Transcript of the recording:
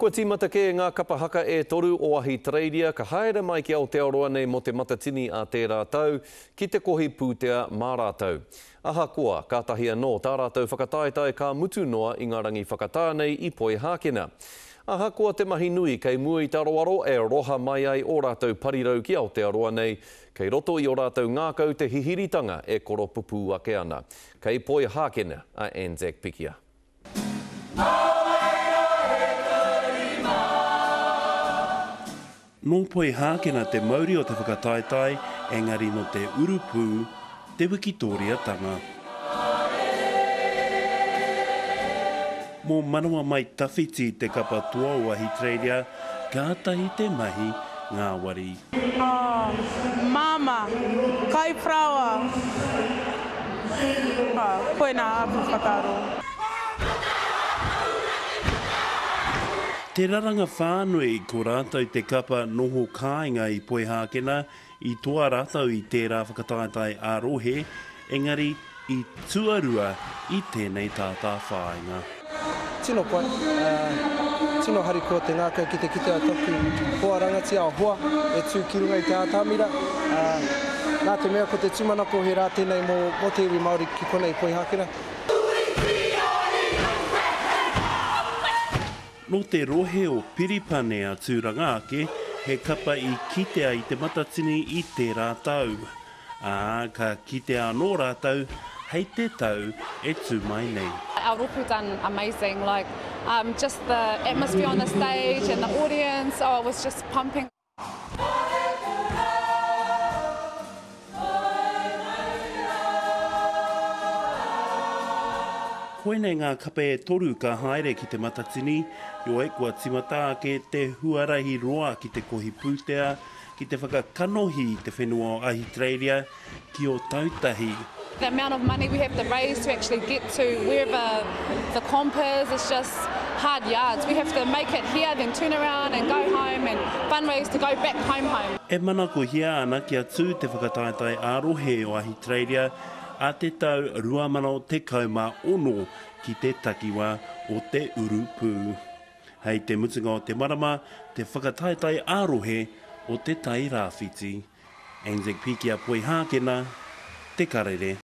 Kua tīmata kē ngā kapa haka e toru o Ahitereiria ka haere mai ki Aotearoa nei mō Te Matatini a tērā tau ki te kohi pūtea mā rātou. Ahakoa, kātahi anō tā rātou whakataetae ka mutu noa i ngā rangi whakatā nei i Poihākena. Ahakoa te mahi nui kei mua i te aroaro e roha mai ai ō rātou parirau ki Aotearoa nei, kei roto i ō rātou ngākau te hihiritanga e koropupū ake ana. Kei Poihākena a Anzac Pikia. Nō Poihākena te mauri o te whakataetae, engari nō te urupū te wikitōriatanga. Mō Manawa Mai Tawhiti te kapa toa o Ahitereiria, kātahi te mahi ngāwari. Oh, māmā, kai parāoa. Oh, koinā aku whakaaro. Te raranga whānui, ko rātou te kapa noho kāinga i Poihākena, i toa rātou i tērā whakataetae ā-rohe, engari i tuarua i tēnei tātāwhāinga. Tino pai, tino harikoa te ngākau ki te kitea taku hoa rangatira a hoa e tū ki runga i te ātamira, nā te mea ko te tūmanako he rā tēnei mō te iwi Māori ki konei i Poihākena. Nō te rohe o Piripane a Tūranga ake, he kapa i kitea i Te Matatini i tērā tau. Ā, ka kitea anō rātou hei te tau e tū mai nei. Our rōpū done amazing, like um just the atmosphere on the stage and the audience, oh it was just pumping. Koinei ngā kape e toru ka haere ki Te Matatini, heoi kua timata ake te huarahi roa ki te kohi pūtea, ki te whakakanohi i te whenua o Ahitereiria ki Ōtautahi. The amount of money we have to raise to actually get to wherever the comp is, it's just hard yards. We have to make it here, then turn around and go home and fundraise to go back home home. E manakohia ana kia tū te whakataetae ā-rohe o Ahitereiria a te tau 2016 ki te takiwā o te urupū. Hei te mutunga o te marama te whakataetae ā-rohe o Te Tai Rāwhiti. Anzac Pikia Poihākena, Te Karere.